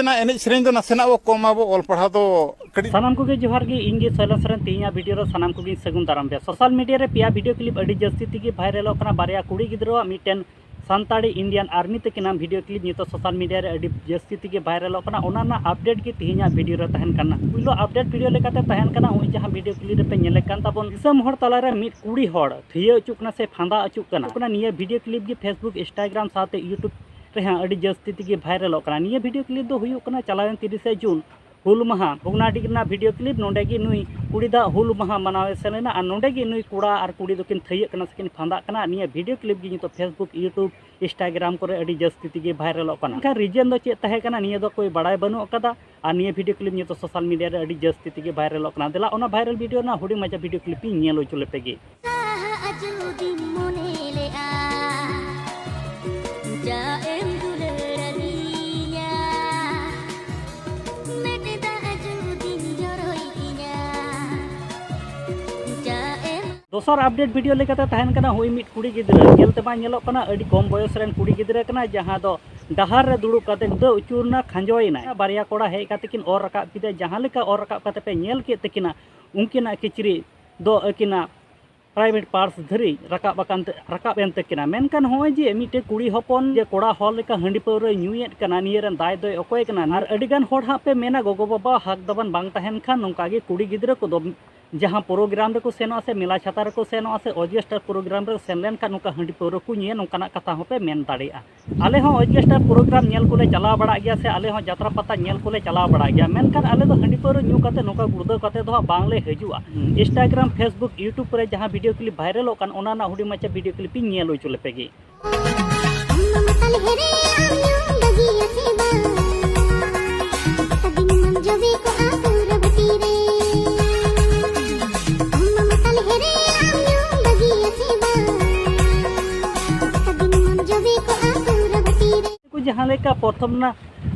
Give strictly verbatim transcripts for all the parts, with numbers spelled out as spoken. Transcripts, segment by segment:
ᱮᱱᱮᱡ ᱥᱮᱨᱮᱧ ᱫᱚ ᱱᱟᱥᱮᱱᱟᱜ ᱵᱚ ᱠᱚᱢ ᱟᱵᱚ, ᱚᱞ ᱯᱟᱲᱦᱟᱣ ᱫᱚ ᱠᱟᱹᱴᱤᱡ᱾ ᱥᱟᱱᱟᱢ ᱠᱚᱜᱮ ᱡᱚᱦᱟᱨ ᱜᱮ, ᱤᱧ ᱜᱮ ᱥᱚᱭᱞᱟᱥ ᱥᱚᱨᱮᱱ᱾ ᱛᱮᱦᱮᱧᱟᱜ ᱵᱷᱤᱰᱤᱭᱳ ᱨᱮ ᱥᱟᱱᱟᱢ ᱠᱚᱜᱮᱧ ᱥᱟᱹᱜᱩᱱ ᱫᱟᱨᱟᱢ ᱯᱮᱭᱟ᱾ ᱥᱳᱥᱟᱞ ᱢᱤᱰᱤᱭᱟ ᱨᱮ ᱯᱮᱭᱟ ᱵᱷᱤᱰᱤᱭᱳ ᱠᱞᱤᱯ ᱟᱹᱰᱤ ᱡᱟᱹᱥᱛᱤ ᱛᱮᱜᱮ ᱵᱷᱟᱭᱨᱟᱞᱚᱜ ᱠᱟᱱᱟ᱾ ᱵᱟᱨᱭᱟ ᱠᱩᱲᱤ ᱜᱤᱫᱽᱨᱟᱹᱣᱟᱜ, ᱢᱤᱫᱴᱮᱱ ᱥᱟᱱᱛᱟᱲᱤ ᱤᱱᱰᱤᱭᱟᱱ ᱟᱨᱢᱤ ᱛᱟᱹᱠᱤᱱᱟᱜ ᱵᱷᱤᱰᱤᱭᱳ ᱠᱞᱤᱯ ᱱᱤᱛᱚᱜ ᱥᱳᱥᱟᱞ ᱢᱤᱰᱤᱭᱟ ᱨᱮ ᱟᱹᱰᱤ ᱡᱟᱹᱥᱛᱤ ᱛᱮᱜᱮ ᱵᱷᱟᱭᱨᱟᱞᱚᱜ ᱠᱟᱱᱟ᱾ ᱚᱱᱟ ᱨᱮᱱᱟᱜ ᱟᱯᱰᱮᱴ ᱜᱮ ᱛᱮᱦᱮᱧᱟᱜ ᱵᱷᱤᱰᱤᱭᱳ ᱨᱮ ᱛᱟᱦᱮᱱ ᱠᱟᱱᱟ᱾ ᱯᱩᱭᱞᱩ ᱟᱯᱰᱮᱴ ᱵᱷᱤᱰᱤᱭᱳ ᱞᱮᱠᱟᱛᱮ ᱛᱟᱦᱮᱱ ᱠᱟᱱᱟ ᱱᱚᱜᱼᱚᱭ ᱡᱟᱦᱟᱸ ᱵᱷᱤᱰᱤᱭᱳ ᱠᱞᱤᱯ ᱨᱮᱯᱮ ᱧᱮᱞᱮᱫ ᱠᱟᱱ ᱛᱟᱵᱚᱱ, ᱫᱤᱥᱚᱢ ᱦᱚᱲ ᱛᱟᱞᱟᱨᱮ ᱢᱤᱫ ᱠᱩᱲᱤ ᱦᱚᱲ ᱛᱷᱤᱭᱟᱹ ᱚᱪᱚᱜ ᱠᱟᱱᱟ ᱥᱮ ᱯᱷᱟᱸᱫᱟ ᱚᱪᱚᱜ ᱠᱟᱱᱟ᱾ ᱱᱤᱭᱟᱹ ᱵᱷᱤᱰᱤᱭᱳ ᱠᱞᱤᱯ ᱜᱮ Facebook, Instagram ᱥᱟᱶᱛᱮ YouTube ᱨᱮᱦᱚᱸ ᱟᱹᱰᱤ ᱡᱟᱹᱥᱛᱤ ᱛᱮᱜᱮ ᱵᱷᱟᱭᱨᱟᱞᱚᱜ ᱠᱟᱱᱟ᱾ ᱱᱤᱭᱟᱹ ᱵᱷᱤᱰᱤᱭᱳ ᱠᱞᱤᱯ ᱫᱚ ᱦᱩᱭᱩᱜ ᱠᱟᱱᱟ ᱪᱟᱞᱟᱣᱮᱱ ᱛᱤᱨᱤᱥᱮ ᱡᱩᱱ ᱦᱩᱞ ᱢᱟᱦᱟ ᱵᱷᱚᱜᱽᱱᱟᱰᱤ ᱨᱮᱱᱟᱜ ᱵᱷᱤᱰᱤᱭᱳ ᱠᱞᱤᱯ᱾ ᱱᱚᱸᱰᱮ ᱜᱮ ᱱᱩᱭ ᱠᱩᱲᱤ ᱫᱚ ᱦᱩᱞ ᱢᱟᱦᱟ ᱢᱟᱱᱟᱣᱮ ᱥᱮᱱ ᱞᱮᱱᱟ ᱟᱨ ᱱᱚᱸᱰᱮ ᱜᱮ ᱱᱩᱭ ᱠᱚᱲᱟ ᱟᱨ ᱠᱩᱲᱤ ᱫᱚᱠᱤᱱ ᱛᱷᱟᱹᱭᱟᱹᱜ ᱠᱟᱱᱟ ᱥᱮᱠᱤᱱ ᱯᱷᱟᱸᱫᱟᱜ ᱠᱟᱱᱟ᱾ ᱱᱤᱭᱟᱹ ᱵᱷᱤᱰᱤᱭᱳ ᱠᱞᱤᱯ ᱜᱮ ᱱᱤᱛᱚᱜ Facebook, YouTube, Instagram ᱠᱚᱨᱮ ᱟᱹᱰᱤ ᱡᱟᱹᱥᱛᱤ ᱛᱮᱜᱮ ᱵᱷᱟᱭᱨᱟᱞᱚᱜ ᱠᱟᱱᱟ᱾ ᱮᱱᱠᱷᱟᱱ ᱨᱤᱡᱮᱱ ᱫᱚ ᱪᱮᱫ ᱛᱟᱦᱮᱸ ᱠᱟᱱᱟ, ᱱᱤᱭᱟᱹ ᱫᱚ ᱚᱠᱚᱭ ᱵᱟᱲᱟᱭ ᱵᱟᱹᱱᱩᱜ ᱟᱠᱟᱫᱟ᱾ ᱟᱨ ᱱᱤᱭᱟᱹ ᱵᱷᱤᱰᱤᱭᱳ ᱠᱞᱤᱯ ᱱᱤᱛᱚᱜ ᱥᱳᱥᱟᱞ ᱢᱤᱰᱤᱭᱟ ᱨᱮ ᱟᱹᱰᱤ ᱡᱟᱹᱥᱛᱤ ᱛᱮᱜᱮ ᱵᱷᱟᱭᱨᱟᱞᱚᱜ ᱠᱟᱱᱟ᱾ ᱫᱮᱞᱟ ᱚᱱᱟ ᱵᱷᱟᱭᱨᱟᱞ ᱵᱷᱤᱰᱤᱭᱳ ᱨᱮᱱᱟᱜ ᱦᱩᱰᱤᱧ ᱢᱟᱪᱷᱟ ᱵᱷᱤᱰᱤᱭᱳ ᱠᱞᱤᱯ ᱤᱧ ᱧᱮᱞ ᱦᱚᱪᱚ ᱞᱮᱯᱮ ᱜᱮ᱾ ᱥᱟᱦᱟ ᱡᱩᱫᱤᱢ ᱢᱚᱱᱮ ᱞᱮᱜᱼᱟ, ᱡᱟ ᱮᱢ ᱫᱩᱞᱟᱹᱲ ᱟᱹᱞᱤᱧᱟ, ᱢᱮᱫ ᱫᱟᱜ ᱡᱩᱫᱤᱢ ᱡᱚᱨᱚᱭ ᱛᱤᱧᱟ, ᱡᱟ ᱮᱢ ᱫᱚᱥᱟᱨ ᱟᱯᱰᱮᱴ ᱵᱷᱤᱰᱤᱭᱳ ᱞᱮᱠᱟᱛᱮ ᱛᱟᱦᱮᱱ ᱠᱟᱱᱟ ᱦᱩᱭ ᱢᱤᱫ ᱠᱩᱲᱤ ᱜᱤᱫᱽᱨᱟᱹ᱾ ᱧᱮᱞ ᱛᱮᱢᱟ ᱧᱮᱞᱚᱜ ᱠᱟᱱᱟ ᱟᱹᱰᱤ ᱠᱚᱢ ᱵᱚᱭᱚᱥ ᱨᱮᱱ ᱠᱩᱲᱤ ᱜᱤᱫᱽᱨᱟᱹ ᱠᱟᱱᱟ, ᱡᱟᱦᱟᱸ ᱫᱚ ᱰᱟᱦᱟᱨ ᱨᱮ ᱫᱩᱲᱩᱵ ᱠᱟᱛᱮ ᱫᱟᱹᱲ ᱟᱹᱪᱩᱨ ᱮᱱᱟ, ᱠᱷᱟᱸᱡᱚᱭᱮᱱᱟᱭ᱾ ᱵᱟᱨᱭᱟ ᱠᱚᱲᱟ ᱦᱮᱡ ᱠᱟᱛᱮ ᱠᱤᱱ ᱚᱨ ᱨᱟᱠᱟᱵ ᱠᱮᱫᱟ᱾ ᱡᱟᱦᱟᱸ ᱞᱮᱠᱟ ᱚᱨ ᱨᱟᱠᱟᱵ ᱠᱟᱛᱮ ᱯᱮ ᱧᱮᱞ ᱠᱮᱫ ᱛᱟᱹᱠᱤᱱᱟ, ᱩᱱᱠᱤᱱᱟᱜ ᱠᱤᱪᱨᱤᱡ ᱫᱚ ᱟᱹᱠᱤᱱᱟᱜ ᱯᱨᱟᱭᱵᱷᱮᱴ ᱯᱟᱨᱥ ᱫᱷᱟᱹᱨᱤᱡ ᱨᱟᱠᱟᱵ ᱟᱠᱟᱱ ᱛᱮ, ᱨᱟᱠᱟᱵ ᱮᱱ ᱛᱟᱹᱠᱤᱱᱟ᱾ ᱢᱮᱱᱠᱷᱟᱱ ᱱᱚᱜᱼᱚᱭ ᱡᱮ ᱢᱤᱫᱴᱮᱱ ᱠᱩᱲᱤ ᱦᱚᱯᱚᱱ ᱡᱮ ᱠᱚᱲᱟ ᱦᱚᱲ ᱞᱮᱠᱟ ᱦᱟᱺᱰᱤ ᱯᱟᱹᱣᱨᱟᱹᱭ ᱧᱩᱭᱮᱫ ᱠᱟᱱᱟ, ᱱᱤᱭᱟᱹ ᱨᱮᱱ ᱫᱟᱭ ᱫᱚᱭ ᱚᱠᱚᱭ ᱠᱟᱱᱟ? ᱟᱨ ᱟᱹᱰᱤ ᱜᱟᱱ ᱦᱚᱲ ᱦᱟᱸᱜ ᱯᱮ ᱢᱮᱱᱟ, ᱜᱚᱜᱚ ᱵᱟᱵᱟ ᱦᱟᱠ ᱫᱟᱵᱟᱱ ᱵᱟᱝ ᱛᱟᱦᱮᱱ ᱠᱷᱟᱱ ᱱᱚᱝᱠᱟ ᱜᱮ ᱠᱩᱲᱤ ᱜᱤᱫᱽᱨᱟᱹ ᱠᱚᱫᱚ ᱡᱟᱦᱟᱸ ᱯᱨᱳᱜᱨᱟᱢ ᱨᱮᱠᱚ ᱥᱮᱱᱚᱜᱼᱟ ᱥᱮ ᱢᱮᱞᱟ ᱪᱷᱟᱛᱟ ᱨᱮᱠᱚ ᱥᱮᱱᱚᱜᱼᱟ ᱥᱮ ᱚᱨᱠᱮᱥᱴᱟᱨ ᱯᱨᱳᱜᱨᱟᱢ ᱨᱮ ᱥᱮᱱ ᱞᱮᱱᱠᱷᱟᱱ ᱱᱚᱝᱠᱟ ᱦᱟᱺᱰᱤ ᱯᱟᱹᱣᱨᱟᱹ ᱠᱚ ᱧᱩᱭᱟ, ᱱᱚᱝᱠᱟᱱᱟᱜ ᱠᱟᱛᱷᱟ ᱦᱚᱸᱯᱮ ᱢᱮᱱ ᱫᱟᱲᱮᱭᱟᱜᱼᱟ᱾ ᱟᱞᱮ ᱦᱚᱸ ᱚᱨᱠᱮᱥᱴᱟᱨ ᱯᱨᱳᱜᱨᱟᱢ ᱧᱮᱞ ᱠᱚᱞᱮ ᱪᱟᱞᱟᱣ ᱵᱟᱲᱟᱜ ᱜᱮᱭᱟ ᱥᱮ ᱟᱞᱮ ᱦᱚᱸ ᱡᱟᱛᱨᱟ ᱯᱟᱛᱟ ᱧᱮᱞ ᱠᱚᱞᱮ ᱪᱟᱞᱟᱣ ᱵᱟᱲᱟᱜ ᱜᱮᱭᱟ, ᱢᱮᱱᱠᱷᱟᱱ ᱟᱞᱮ ᱫᱚ ᱦᱟᱺᱰᱤ ᱯᱟᱹᱣᱨᱟᱹ ᱧᱩ ᱠᱟᱛᱮ ᱱᱚᱝᱠᱟ ᱜᱩᱲᱫᱟᱹᱣ ᱠᱟᱛᱮ ᱫᱚ ᱦᱟᱸᱜ ᱵᱟᱝᱞᱮ ᱦᱤᱡᱩᱜᱼᱟ᱾ Instagram, Facebook, YouTube ᱠᱚᱨᱮ ᱡᱟᱦᱟᱸ ᱵᱷᱤᱰᱤᱭᱳ ᱠᱞᱤᱯ ᱵᱷᱟᱭᱨᱟᱞᱚᱜ ᱠᱟᱱ, ᱚᱱᱟ ᱨᱮᱱᱟᱜ ᱦᱩᱰᱤᱧ ᱢᱟᱪᱷᱟ ᱵᱷᱤᱰᱤᱭᱳ ᱠᱞᱤᱯ ᱤᱧ ᱧᱮᱞ ᱦᱚᱪᱚ ᱞᱮᱯᱮ ᱜᱮ᱾ ᱟᱢ ᱢᱟᱢᱟ ᱛᱟᱞᱦᱮ ᱨᱮ ᱟᱢ ᱧᱩᱢ ᱵᱟᱹᱜᱤᱭᱟ ᱥᱮ ᱵᱟᱝ? ᱟᱹᱰᱤ ᱢᱟᱢ ᱡᱚᱵᱮ ᱠᱚᱜᱼᱟ ᱯᱩᱨᱟᱹ ᱵᱷᱟᱹᱴᱤ ᱨᱮ᱾ ᱟᱢ ᱢᱟᱢᱟ ᱛᱟᱞᱦᱮ ᱨᱮ ᱟᱢ ᱧᱩᱢ ᱵᱟᱹᱜᱤᱭᱟ ᱥᱮ ᱵᱟᱝ? ᱟᱹᱰᱤ ᱢᱟᱢ ᱡᱚᱵᱮ ᱠᱚᱜᱼᱟ ᱯᱩᱨᱟᱹ ᱵᱷᱟᱹᱴᱤ ᱨᱮ᱾ ᱱᱤᱭᱟᱹ ᱠᱚ ᱡᱟᱦᱟᱸ ᱞᱮᱠᱟ ᱯᱨᱚᱛᱷᱚᱢ ᱨᱮᱱᱟᱜ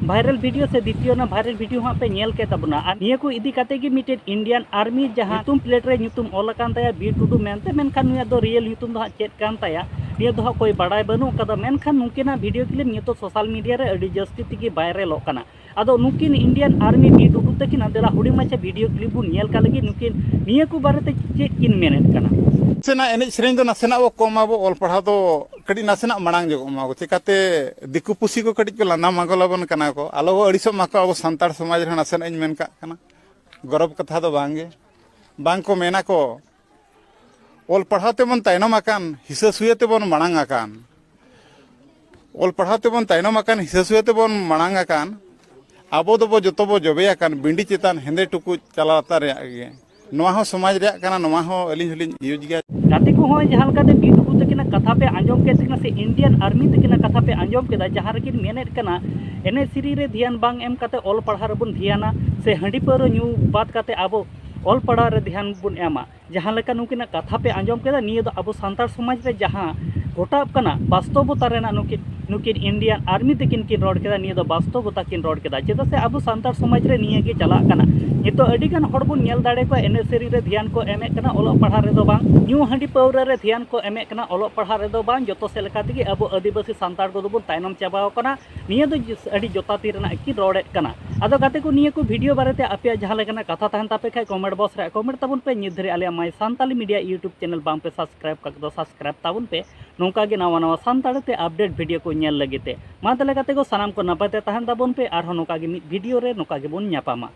ᱵᱷᱟᱭᱨᱟᱞ ᱵᱷᱤᱰᱤᱭᱳ ᱥᱮ ᱫᱤᱛᱤᱭᱚ ᱨᱮᱱᱟᱜ ᱵᱷᱟᱭᱨᱟᱞ ᱵᱷᱤᱰᱤᱭᱳ ᱦᱟᱸᱜ ᱯᱮ ᱧᱮᱞ ᱠᱮᱫ ᱛᱟᱵᱚᱱᱟ᱾ ᱟᱨ ᱱᱤᱭᱟᱹ ᱠᱚ ᱤᱫᱤ ᱠᱟᱛᱮ ᱜᱮ ᱢᱤᱫᱴᱮᱱ ᱤᱱᱰᱤᱭᱟᱱ ᱟᱨᱢᱤ ᱡᱟᱦᱟᱸ ᱧᱩᱛᱩᱢ ᱯᱞᱮᱴ ᱨᱮ ᱧᱩᱛᱩᱢ ᱚᱞ ᱟᱠᱟᱱ ᱛᱟᱭᱟ ᱵᱤᱨ ᱴᱩᱰᱩ ᱢᱮᱱᱛᱮ, ᱢᱮᱱᱠᱷᱟᱱ ᱱᱩᱭᱟᱜ ᱫᱚ ᱨᱤᱭᱮᱞ ᱧᱩᱛᱩᱢ ᱫᱚ ᱦᱟᱸᱜ ᱪᱮᱫ ᱠᱟᱱ ᱛᱟᱭᱟ? ᱱᱤᱭᱟᱹ ᱫᱚ ᱦᱟᱸᱜ ᱠᱚᱭ ᱵᱟᱲᱟᱭ ᱵᱟᱹᱱᱩᱜ ᱠᱟᱫᱟ, ᱢᱮᱱᱠᱷᱟᱱ ᱱᱩᱠᱤᱱᱟᱜ ᱵᱷᱤᱰᱤᱭᱳ ᱠᱞᱤᱯ ᱱᱤᱛᱚᱜ ᱥᱳᱥᱟᱞ ᱢᱤᱰᱤᱭᱟ ᱨᱮ ᱟᱹᱰᱤ ᱡᱟᱹᱥᱛᱤ ᱛᱮᱜᱮ ᱵᱷᱟᱭᱨᱟᱞᱚᱜ ᱠᱟᱱᱟ᱾ ᱟᱫᱚ ᱱᱩᱠᱤᱱ ᱤᱱᱰᱤᱭᱟᱱ ᱟᱨᱢᱤ ᱵᱤ ᱴᱩᱰᱩ ᱛᱟᱹᱠᱤᱱᱟᱜ ᱫᱮᱞᱟ ᱦᱩᱰᱤᱧ ᱢᱟᱪᱷᱟ ᱵᱷᱤᱰᱤᱭᱳ ᱠᱞᱤᱯ ᱵᱚᱱ ᱧᱮᱞ ᱠᱟᱜ ᱞᱟᱹᱜᱤᱫ, ᱱᱩᱠᱤᱱ ᱱᱤᱭᱟᱹ ᱠᱚ ᱵᱟᱨᱮᱛᱮ ᱪᱮᱫ ᱠᱤᱱ ᱢᱮᱱᱮᱫ ᱠᱟᱱᱟ᱾ ᱱᱟᱥᱮᱱᱟᱜ ᱮᱱᱮᱡ ᱥᱮᱨᱮᱧ ᱫᱚ ᱱᱟᱥᱮᱱᱟᱜ ᱵᱚ ᱠᱚᱢ ᱟᱵᱚ, ᱚᱞ ᱯᱟᱲᱦᱟᱣ ᱫᱚ ᱠᱟᱹᱴᱤᱡ ᱱᱟᱥᱮᱱᱟᱜ ᱢᱟᱲᱟᱝ ᱧᱚᱜᱚᱜ ᱢᱟ ᱵᱚ᱾ ᱪᱤᱠᱟᱛᱮ ᱫᱤᱠᱩ ᱯᱩᱥᱤ ᱠᱚ ᱠᱟᱹᱴᱤᱡ ᱠᱚ ᱞᱟᱸᱫᱟ ᱢᱟᱜᱚᱞ ᱟᱵᱚᱱ ᱠᱟᱱᱟ ᱠᱚ, ᱟᱞᱚ ᱵᱚ ᱟᱹᱲᱤᱥᱚᱜ ᱢᱟᱠᱚ ᱟᱵᱚ ᱥᱟᱱᱛᱟᱲ ᱥᱚᱢᱟᱡᱽ ᱨᱮᱦᱚᱸ᱾ ᱱᱟᱥᱮᱱᱟᱜ ᱤᱧ ᱢᱮᱱ ᱠᱟᱜ ᱠᱟᱱᱟ, ᱜᱚᱨᱚᱵᱽ ᱠᱟᱛᱷᱟ ᱫᱚ ᱵᱟᱝ ᱜᱮ᱾ ᱵᱟᱝ ᱠᱚ ᱢᱮᱱᱟ ᱠᱚ, ᱚᱞ ᱯᱟᱲᱦᱟᱣ ᱛᱮᱵᱚᱱ ᱛᱟᱭᱱᱚᱢ ᱟᱠᱟᱱ, ᱦᱤᱥᱟᱹ ᱥᱩᱭᱟᱹ ᱛᱮᱵᱚᱱ ᱢᱟᱲᱟᱝ ᱟᱠᱟᱱ᱾ ᱚᱞ ᱯᱟᱲᱦᱟᱣ ᱛᱮᱵᱚᱱ ᱛᱟᱭᱱᱚᱢ ᱟᱠᱟᱱ, ᱦᱤᱥᱟᱹ ᱥᱩᱭᱟᱹ ᱛᱮᱵᱚᱱ ᱢᱟᱲᱟᱝ ᱟᱠᱟᱱ᱾ ᱟᱵᱚ ᱫᱚᱵᱚ ᱡᱚᱛᱚ ᱵᱚ ᱡᱚᱵᱮ ᱟᱠᱟᱱ ᱵᱤᱸᱰᱤ ᱪᱮᱛᱟᱱ ᱦᱮᱸᱫᱮ ᱴᱩᱠᱩᱡ ᱪᱟᱞᱟᱣ ᱞᱟᱛᱟᱨ ᱨᱮᱭᱟᱜ ᱜᱮ᱾ ᱱᱚᱣᱟ ᱦᱚᱸ ᱥᱚᱢᱟᱡᱽ ᱨᱮᱭᱟᱜ ᱠᱟᱱᱟ, ᱱᱚᱣᱟ ᱦᱚᱸ ᱟᱹᱞᱤᱧ ᱦᱚᱸᱞᱤᱧ ᱤᱭᱩᱡᱽ ᱜᱮᱭᱟ᱾ ᱜᱟᱛᱮ ᱠᱚ, ᱦᱚᱸᱜᱼᱚᱭ ᱡᱟᱦᱟᱸ ᱞᱮᱠᱟᱛᱮ ᱵᱤ ᱴᱩᱰᱩ ᱛᱟᱹᱠᱤᱱᱟᱜ ᱠᱟᱛᱷᱟ ᱯᱮ ᱟᱸᱡᱚᱢ ᱠᱮᱫ ᱛᱟᱹᱠᱤᱱᱟ ᱥᱮ ᱤᱱᱰᱤᱭᱟᱱ ᱟᱨᱢᱤ ᱛᱟᱹᱠᱤᱱᱟᱜ ᱠᱟᱛᱷᱟ ᱯᱮ ᱟᱸᱡᱚᱢ ᱠᱮᱫᱟ, ᱡᱟᱦᱟᱸ ᱨᱮᱠᱤᱱ ᱢᱮᱱᱮᱫ ᱠᱟᱱᱟ ᱮᱱᱮᱡ ᱥᱮᱨᱮᱧ ᱨᱮ ᱫᱷᱮᱭᱟᱱ ᱵᱟᱝ ᱮᱢ ᱠᱟᱛᱮ ᱚᱞ ᱯᱟᱲᱦᱟᱣ ᱨᱮᱵᱚᱱ ᱫᱷᱮᱭᱟᱱᱟ, ᱥᱮ ᱦᱟᱺᱰᱤ ᱯᱟᱹᱣᱨᱟᱹ ᱧᱩ ᱵᱟᱫ ᱠᱟᱛᱮ ᱟᱵᱚ ᱚᱞ ᱯᱟᱲᱦᱟᱣ ᱨᱮ ᱫᱷᱮᱭᱟᱱ ᱵᱚᱱ ᱮᱢᱟ᱾ ᱡᱟᱦᱟᱸ ᱞᱮᱠᱟ ᱱᱩᱠᱤᱱᱟᱜ ᱠᱟᱛᱷᱟ ᱯᱮ ᱟᱸᱡᱚᱢ ᱠᱮᱫᱟ, ᱱᱤᱭᱟᱹ ᱫᱚ ᱟᱵᱚ ᱥᱟᱱᱛᱟᱲ ᱥᱚᱢᱟᱡᱽ ᱨᱮ ᱡᱟᱦᱟᱸ ᱜᱷᱚᱴᱟᱜ ᱠᱟᱱᱟ, ᱵᱟᱥᱛᱚᱵᱚᱛᱟ ᱨᱮᱱᱟᱜ ᱱᱩᱠᱤᱱ, ᱱᱩᱠᱤᱱ ᱤᱱᱰᱤᱭᱟᱱ ᱟᱨᱢᱤ ᱛᱟᱹᱠᱤᱱ ᱠᱤᱱ ᱨᱚᱲ ᱠᱮᱫᱟ, ᱱᱤᱭᱟᱹ ᱫᱚ ᱵᱟᱥᱛᱚᱵᱚᱛᱟ ᱠᱤᱱ ᱨᱚᱲ ᱠᱮᱫᱟ᱾ ᱪᱮᱫᱟᱜ ᱥᱮ ᱟᱵᱚ ᱥᱟᱱᱛᱟᱲ ᱥᱚᱢᱟᱡᱽ ᱨᱮ ᱱᱤᱭᱟᱹ ᱜᱮ ᱪᱟᱞᱟᱜ ᱠᱟᱱᱟ᱾ ᱱᱤᱛᱚᱜ ᱟᱹᱰᱤ ᱜᱟᱱ ᱦᱚᱲ ᱵᱚᱱ ᱧᱮᱞ ᱫᱟᱲᱮ ᱠᱚᱣᱟ, ᱮᱱᱮᱡ ᱥᱮᱨᱮᱧ ᱨᱮ ᱫᱷᱮᱭᱟᱱ ᱠᱚ ᱮᱢᱮᱫ ᱠᱟᱱᱟ, ᱚᱞᱚᱜ ᱯᱟᱲᱦᱟᱣ ᱨᱮᱫᱚ ᱵᱟᱝ, ᱧᱩ ᱦᱟᱺᱰᱤ ᱯᱟᱹᱣᱨᱟᱹ ᱨᱮ ᱫᱷᱮᱭᱟᱱ ᱠᱚ ᱮᱢᱮᱫ ᱠᱟᱱᱟ, ᱚᱞᱚᱜ ᱯᱟᱲᱦᱟᱣ ᱨᱮᱫᱚ ᱵᱟᱝ᱾ ᱡᱚᱛᱚ ᱥᱮᱫ ᱞᱮᱠᱟ ᱛᱮᱜᱮ ᱟᱵᱚ ᱟᱹᱫᱤᱵᱟᱹᱥᱤ ᱥᱟᱱᱛᱟᱲ ᱠᱚᱫᱚ ᱵᱚᱱ ᱛᱟᱭᱱᱚᱢ ᱪᱟᱵᱟᱣ ᱠᱟᱱᱟ᱾ ᱱᱤᱭᱟᱹ ᱫᱚ ᱡᱤᱥ-, ᱟᱹᱰᱤ ᱡᱚᱛᱟᱛᱤ ᱨᱮᱱᱟᱜ ᱠᱤᱱ ᱨᱚᱲᱮᱫ ᱠᱟᱱᱟ᱾ ᱟᱫᱚ ᱜᱟᱛᱮ ᱠᱚ, ᱱᱤᱭᱟᱹ ᱠᱚ ᱵᱷᱤᱰᱤᱭᱳ ᱵᱟᱨᱮᱛᱮ ᱟᱯᱮᱭᱟᱜ ᱡᱟᱦᱟᱸ ᱞᱮᱠᱟᱱᱟᱜ ᱠᱟᱛᱷᱟ ᱛᱟᱦᱮᱱ ᱛᱟᱯᱮ ᱠᱷᱟᱡ, ᱠᱚᱢᱮᱱᱴ ᱵᱚᱠᱥ ᱨᱮ ᱠᱚᱢᱮᱱᱴ ᱛᱟᱵᱚᱱ ᱯᱮ᱾ ᱱᱤᱛ ᱫᱷᱟᱹᱨᱤᱡ ᱟᱞᱮᱭᱟᱜ My Santali Media YouTube channel ᱵᱟᱝ ᱯᱮ ᱥᱟᱵᱥᱠᱨᱟᱭᱤᱵ ᱠᱟᱜ ᱫᱚ ᱥᱟᱵᱥᱠᱨᱟᱭᱤᱵ ᱛᱟᱵᱚᱱ ᱯᱮ᱾ ᱱᱚᱝᱠᱟ ᱜᱮ ᱱᱟᱣᱟ ᱱᱟᱣᱟ ᱥᱟᱱᱛᱟᱲᱤ ᱛᱮ ᱟᱯᱰᱮᱴ ᱵᱷᱤᱰᱤᱭᱳ ᱠᱚ ᱧᱮᱞ ᱞᱟᱹᱜᱤᱫ ᱛᱮ᱾ ᱢᱟ ᱛᱟᱦᱞᱮ ᱜᱟᱛᱮ ᱠᱚ, ᱥᱟᱱᱟᱢ ᱠᱚ ᱱᱟᱯᱟᱭ ᱛᱮ ᱛᱟᱦᱮᱱ ᱛᱟᱵᱚᱱ ᱯᱮ᱾ ᱟᱨᱦᱚᱸ ᱱᱚᱝᱠᱟ ᱜᱮ ᱢᱤᱫ ᱵᱷᱤᱰᱤᱭᱳ ᱨᱮ ᱱᱚᱝᱠᱟ ᱜᱮᱵᱚᱱ ᱧᱟᱯᱟᱢᱟ᱾